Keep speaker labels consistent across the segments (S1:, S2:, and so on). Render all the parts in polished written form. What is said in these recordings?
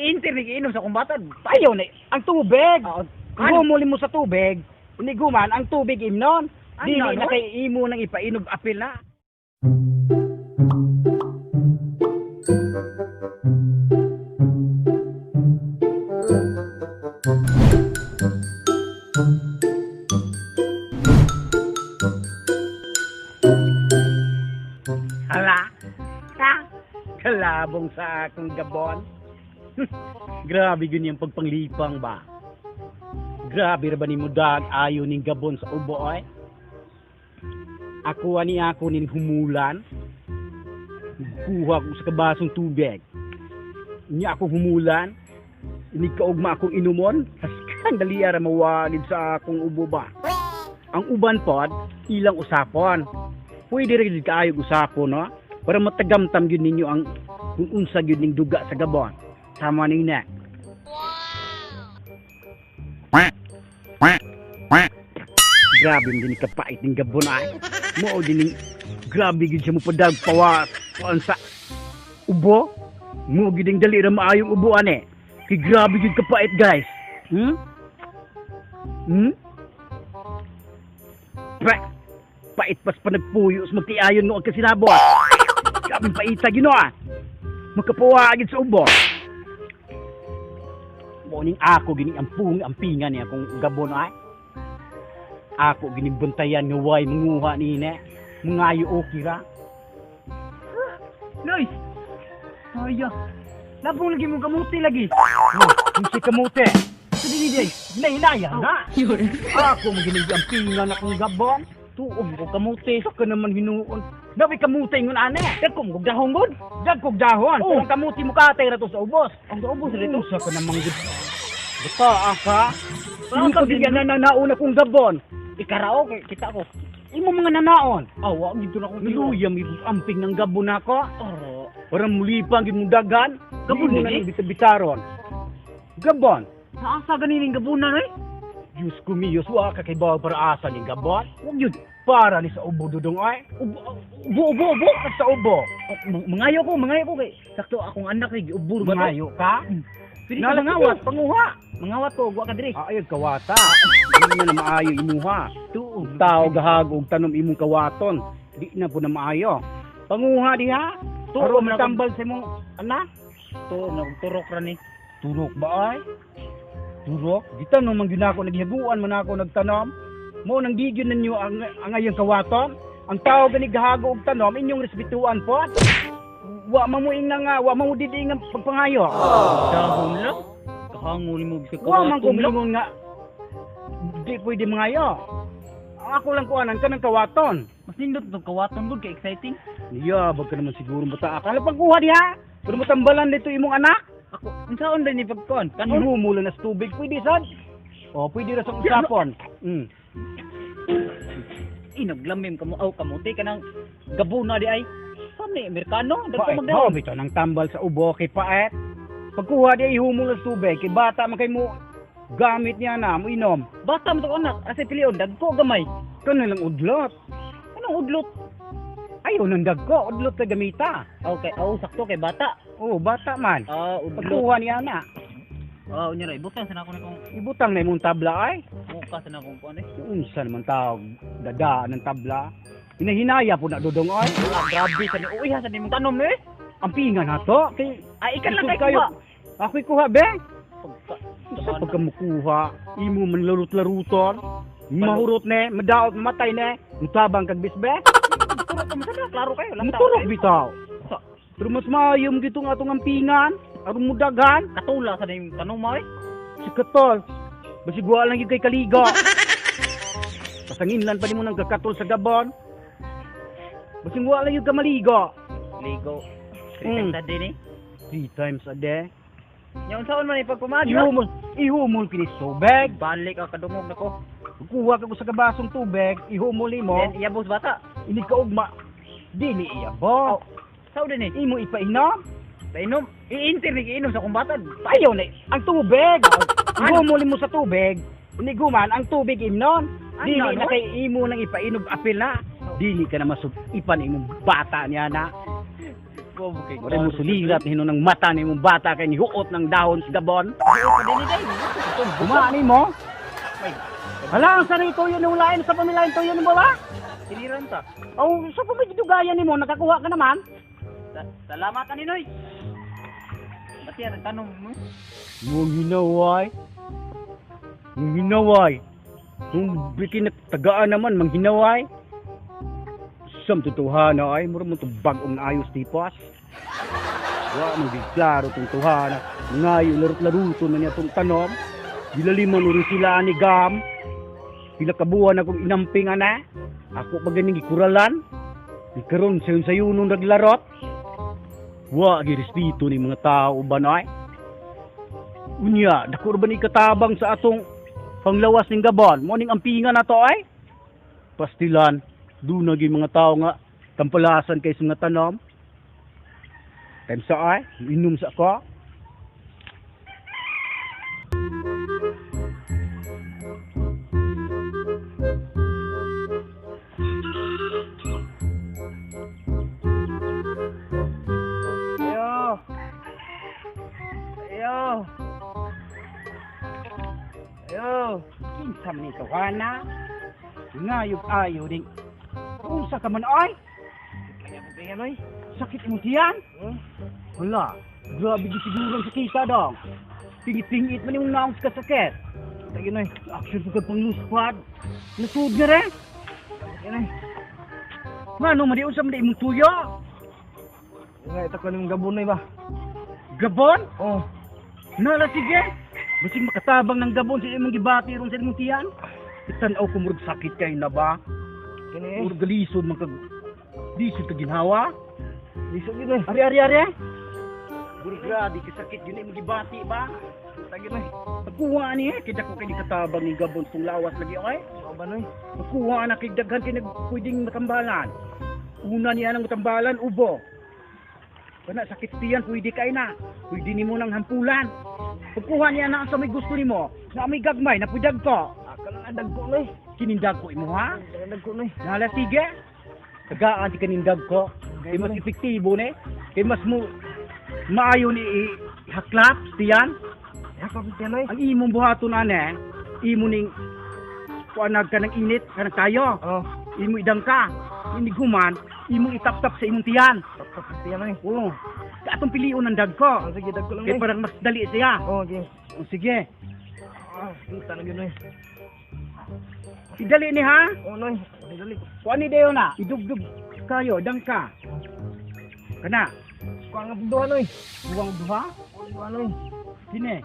S1: Inter ni giinom sa kumbatan.
S2: Ayaw na, ang tubig.
S1: Oo.
S2: Humuli mo sa tubig, iniguman ang tubig imnon.
S1: Ano,
S2: Dili
S1: ano?
S2: na kay imo nang ipainog apil na. Hala. Ha? Kalabong sa akong gabon. Grabe yun yung pagpanglipang ba. Grabe ra ba ni mudag ayo ning gabon sa ubo ay? Ako ani ako ning humulan. Kuha ko sa kabasong tubig. Nya ako humulan. Inig kaugma akong inumon. Haskan dali ra mawalid sa akong ubo ba. Ang uban pod ilang usapon. Pwede ra gid kaayo usapon no? Para matagamtam gyud ninyo ang kung unsa gyud ning duga sa gabon. Tama ning na. Grabe din kapait ning gabon ay. Mao din ning grabe gid siya mo padag pawa kuan sa ubo. Mo gid ning dali ra maayong ubo ane. Kay grabe gid kapait, guys. Hmm? Pa pait pas pa nagpuyo sa magtiayon no ang kasinabot. Grabe paita gino ah. Makapawa gid sa ubo. Mo ning ako gini ang pung ang pingan niya kung gabon ay. Ako gini bantayan nga way manguha ni ne. Mangayo okay ra.
S1: Loy. Ay. Labong lagi mo kamuti lagi.
S2: Oh, kung si kamote.
S1: Sa dili day.
S2: Nahinaya na. Ako mo gini ang pingan akong gabon.
S1: Tuom ko kamuti.
S2: Ito ka naman hinuon. Dawi kamote ngon ane.
S1: Dagko mo dahon gud.
S2: Dagkog dahon.
S1: Oh.
S2: Ang kamuti mo katay ra to sa ubos.
S1: Ang sa ubos rito.
S2: Usa ka namang gud. Bata ka.
S1: Wala
S2: Imo
S1: ka
S2: ka na nauna kong gabon.
S1: Ikarao kay kita ko.
S2: Imo mga nanaon.
S1: Awa gid na ko.
S2: Niluyam amping ng gabon nako.
S1: Oro.
S2: Parang muli pa ang gimundagan.
S1: Gabon
S2: Imo
S1: lagi?
S2: na ning bitaron. Gabon.
S1: Naasa ganining gabunan oy?
S2: Diyos ko miyos, wa ka kay bawo para asa ning gabon.
S1: Wag yun.
S2: Para ni sa ubo dudong ay.
S1: Ubo ubo ubo. Ubo.
S2: Sa ubo.
S1: Mangayo ko kay sakto akong anak kay giubor ba to?
S2: Mangayo ka?
S1: Pwede ka
S2: Nalangawat, panguha.
S1: Mangawat ko wa ka diri.
S2: Ah, ayag kawata. Di na na maayo imuha.
S1: Tuom.
S2: Tao gahag og tanom imong kawaton. Di na po na maayo. Panguha diha.
S1: Tuom
S2: Aron
S1: na
S2: tambal sa imong anak.
S1: Tuom na kog turok ra ni.
S2: Turok ba ay? Turok? Gitanom man gyud ako, naghihaguan man ako nagtanom. Mo nang di gyud ninyo ang ayang kawaton. Ang tao gani gahago og tanom, inyong respetuan po. Wa man mo ingna nga, wa man mo didi nga pagpangayo.
S1: Dahon lang. Kahangol mo bisag
S2: Wa man ko
S1: kawaton lang.
S2: moingon nga di pwede mangayo. Ang ako lang kuanan kanang kawaton.
S1: Mas nindot tong kawaton gud kay exciting.
S2: Niya, bag ka naman siguro bata. Akala pagkuha diha. Pero mo tambalan dito imong anak.
S1: Ako unsaon din ni pagkuan? Kanon
S2: Ihumulan na sa tubig. Pwede sad. O, pwede ra sa usapon.
S1: Inaglamim kamo aw kamuti kanang gabuna di ay. Saan ni Amerikano? Dagko
S2: Paet,
S1: magdahon.
S2: oh, bitaw ng tambal sa ubo kay paet. Pagkuha di ihumol sa tubig, kay bata man kay mo gamit niya na, mo inom.
S1: Bata mo to anak, asa pilion dagko gamay.
S2: Kano lang udlot.
S1: Anong udlot?
S2: Ayaw nang dagko, udlot na gamita.
S1: Okay, aw sakto kay bata.
S2: Oh, bata man.
S1: Ah, udlot.
S2: Pagkuha niya na,
S1: Ah, unya ra ibutang sa nako na kong
S2: ibutang na imong tabla ay.
S1: muka sa nakong kuan eh.
S2: Unsa naman tawag, dada ng tabla. Hinahinaya po na dudong ay.
S1: Ah, grabe sa ni uy ha sa nimong tanom eh.
S2: Ang pinga na to. Kay,
S1: Ay ikan lang
S2: isod
S1: kay kuha.
S2: Ako'y kuha, be.
S1: Pagka
S2: Sa pagka mukuha, imo man larut-laruton. Mahurot ne, madaot, mamatay ne. Mutabang kag bisbe.
S1: Turok ka man klaro kayo. Lanta
S2: Muturok
S1: kayo.
S2: bitaw.
S1: Sa-
S2: Pero mas maayo mo gitong atong ampingan, aron mudaghan,
S1: Katula sa nimong tanom ay.
S2: si katol. Basig wa lang gyud kay kaligo. Pasanginlan pa nimo nang kakatol sa gabon. Basig wa lang gyud ka maligo.
S1: Ligo. Three times a day ni.
S2: Three times a day.
S1: Nya unsaon man ipagpamagi?
S2: Ihumol, ihumol kini tubig.
S1: Balik ang kadungog nako.
S2: Kuha ka ko sa kabasong tubig, ihumol nimo.
S1: Then iyabos bata.
S2: Ini ka ugma. Dili iyabo.
S1: Sao din eh?
S2: Imo ipainom.
S1: Painom. I-enter ni giinom sa kumbatan.
S2: Ayaw na, ang tubig. Ihumol mo sa tubig. Iniguman ang tubig imnon.
S1: Ano,
S2: Dili
S1: ano?
S2: na kay imo nang ipainog apil na. Dili ka na masug ipan imong bata niya na.
S1: Okay.
S2: Mura mo sulirat ni ng mata ni mong bata kay nihuot ng dahon sa gabon. Kumaani mo? Hala, ang sanay tuyo ni ulain sa pamilain tuyo ni bala.
S1: Siliran ta.
S2: Oh, sa pamigidugayan nimo nakakuha ka naman.
S1: Salamat ani Noy. Pati ang tanong mo.
S2: Mong hinaway. Mong hinaway. Kung bikin tagaan naman, manghinaway. Sam tutuhana ay, mura mo itong bagong ayos tipas. Wa man gid klaro tong tuhana. Ngayo larot-laruto na niya tong tanom. Gilaliman uri sila ani gam. Pila ka buwan akong inamping ana. Ako pa ganing gikuralan. Ikaron sayon sayunon naglarot. Wa girespeto ni mga tao ba na ay. Unya, dako ra ba ni katabang sa atong panglawas ning Gabon? Mo ning ampingan nato ay. Pastilan, doon na gyud mga tao nga tampalasan kay sa mga tanom. Time sa ay, inom sa ako.
S1: Ayo. Ayo. Ayo.
S2: Kinsa man ikaw hana? Ngayog ayo ding. Unsa ka man ay?
S1: Kaya Noy.
S2: Sakit imong tiyan? Hala, grabe gyud siguro ang sakita dong. Pingit-pingit man imong naong sa kasakit.
S1: Tayo Noy.
S2: Action po ka pang luspad. Nasud na rin.
S1: Tayo Noy.
S2: Ngano man di unsa man di imong tuyo?
S1: Nga ito ko nimong gabon Noy ba?
S2: Gabon?
S1: Oh.
S2: Nala sige. Basig makatabang ng gabon sa imong gibati ron sa imong tiyan. Itan-aw ko murag sakit kay na ba?
S1: Kini.
S2: Murag galisod man kag lisod ka ginhawa.
S1: Lisod gyud Noy.
S2: Ari ari ari. Murag grabe kasakit yun imong gibati ba?
S1: Tayo Noy.
S2: Pagkuha ni eh, kay dako kay di katabang ni gabon sa lawas lagi oy.
S1: Mao ba Noy?
S2: Pagkuha na kay daghan kay nagpwedeng matambalan. Una niya nang matambalan, ubo. Kana sakit tiyan, pwede kay na. Pwede nimo nang hampulan. Pagkuha niya na ang sa may gusto nimo, na may gagmay, na pwede ko.
S1: Ako lang ang dagko Noy.
S2: Kinindag ko imo ha?
S1: Ang dagko Noy.
S2: Nala sige. Tagaan ti kanindag ko. Kay mas epektibo ni. Kay mas mo maayo ni haklap tiyan.
S1: Yakap siya Noy.
S2: Ang imong buhaton ane, imo ning kuanag ka ng init kanang tayo.
S1: Oh.
S2: Imo idang ka. Inighuman, imo itap-tap sa imong tiyan.
S1: Tapos siya Noy.
S2: Oo. Atong pilion ang dagko.
S1: Oh, sige dagko lang
S2: Kay
S1: Noy.
S2: parang mas dali siya.
S1: Oh, okay.
S2: O sige.
S1: Ah, kita na gyud Noy.
S2: Idali ni ha.
S1: Oh Noy, dali.
S2: Kuan ni dayon na. Idugdug kayo, dang ka. Kana,
S1: Kuha nga duha Noy.
S2: buwang duha.
S1: Duha Noy.
S2: Kini.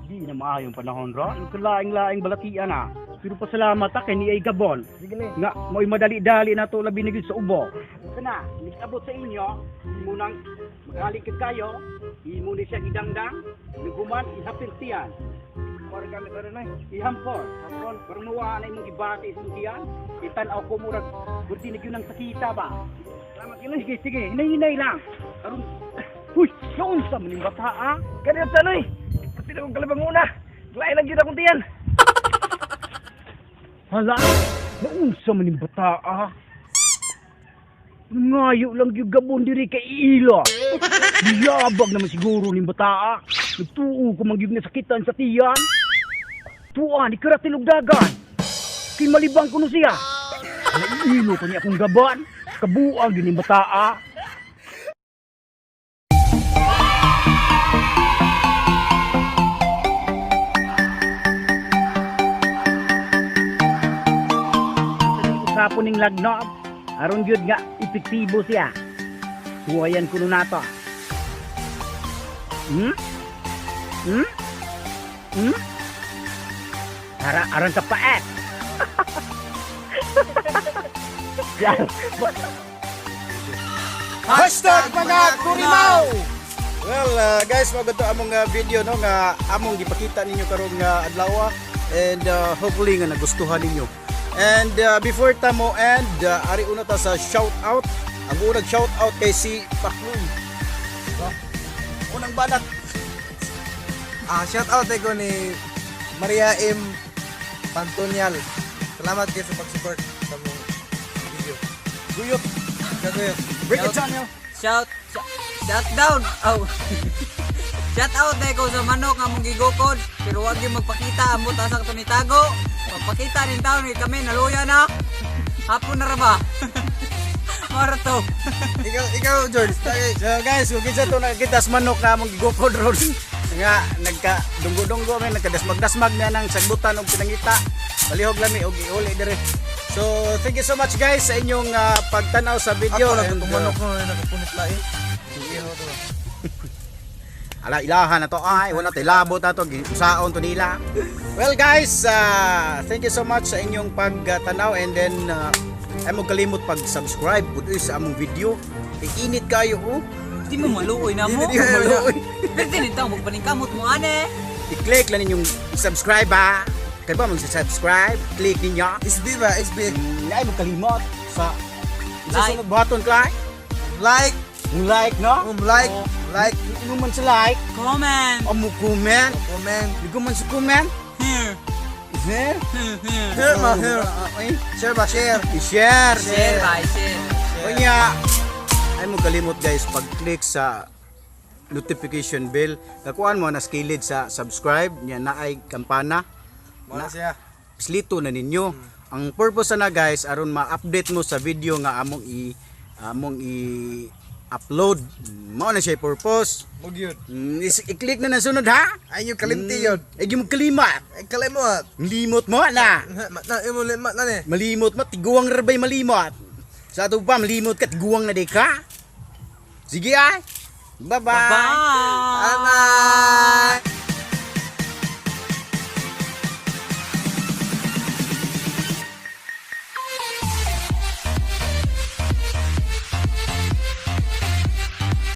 S2: Di na maayong panahon ro. Ang kalaing-laing balatian na. Pero pasalamat ta kay ni ay Gabon.
S1: Sige Noy.
S2: Nga mo'y madali-dali na to labi na gyud sa ubo. Kana, nikabot sa inyo, imo nang maghalikid kayo, imo ni siya idangdang, nuguman ihapil tiyan.
S1: Kuha gamit rin Noy.
S2: Ihampon, hampon, pero mawa na imong gibati sa tiyan. Itan-aw ko murag burti na gyud ang sakita ba.
S1: Salamat gyud Noy.
S2: Sige, sige, hinay-hinay lang. Aron, uy, naunsa man ning bata ah.
S1: Kani sa Noy. Pati na kong kalabang una. Lain lang gyud akong tiyan.
S2: Hala, naunsa man ning bata ah. Ngayo lang yung gabon diri kay ilo. Yabag naman siguro ning bata ah. Nagtuo ko man gyud nasakitan sa tiyan. Tuan, ikarating og dagan. Kay malibang kuno siya. Hala, ilo pa niya akong gaban. Kabuang yun ning bata ah. Usapon ning lagnob. Aron gyud nga epektibo siya. Suwayan kuno nato. Ara aron ka paet.
S3: #MgaKurimaw! Well, guys, mao to among video no nga among gipakita ninyo karong adlaw and hopefully nga nagustuhan ninyo. And before ta mo end, ari una ta sa shout out. Ang unang shout out kay si Pakloy. No? Unang banat.
S4: Ah, shout out ko ni Maria M. Pantonyal. Salamat kayo sa pag-support sa mong video.
S3: Guyot.
S4: Kaguyot.
S3: Break it down, yo.
S5: Shout shout down. Oh. Shout out dahil ko sa manok nga mong gigukod pero wag yung magpakita, amot asa ka to ni tago. Magpakita nin taon kay kami naluya na. Hapon na ra ba? Mara to.
S4: Ikaw, George. Tagay.
S3: So guys, kung kinsa to nakakita sa manok na among gigukod ron nga nagka dunggo-dunggo may nagkadasmag-dasmag na nang sagbutan og pinangita. Palihog lami og iuli dire. So thank you so much guys sa inyong pagtanaw sa video.
S4: Ako lang
S3: And,
S4: itong manok ko nakapunit lain. Iho to.
S3: Ala ilahan na to ay wala tay labot na to gisaon to nila. Well guys, thank you so much sa inyong pagtanaw and then ay mo kalimot pag-subscribe pud uy sa among video. Kay init kayo oh.
S5: Di mo maluoy na mo.
S4: Di, di, di.
S3: Maluoy.
S5: Pero din taon magpaningkamot mo ane.
S3: I-click lang ninyong subscribe ha. Kaya ba mag-subscribe? Click ninyo.
S4: SB ba? SB.
S3: Ay mo kalimot sa sa
S5: Like.
S3: sunod buhaton klay.
S4: Like.
S3: Like no?
S4: Like. Like.
S3: Imo man sa like,
S5: Comment.
S3: amo comment,
S4: Comment.
S3: Igo man sa comment.
S5: Here.
S3: Here.
S5: Here. Here.
S4: Share ba? Share.
S3: Ay,
S4: Share ba? Share.
S3: i-share.
S5: Share bye share.
S3: Unya, ay mo kalimot guys pag-click sa notification bell. Kakuan mo na skilid sa subscribe niya naay kampana.
S4: Wala siya.
S3: Slito na ninyo. Ang purpose na guys aron ma-update mo sa video nga among i upload. Mao na siya yung purpose.
S4: Mug yun.
S3: I-click na ng sunod ha.
S4: Ay yung kalimti yun.
S3: Ay mo kalimat.
S4: Ay kalimot.
S3: Limot mo na.
S4: Na imo limat na ni.
S3: Malimot mo, tiguang rabay malimot. Sa ato pa, malimot ka, tiguang na di ka. Sige ay. Bye-bye.
S5: Bye.
S4: Bye.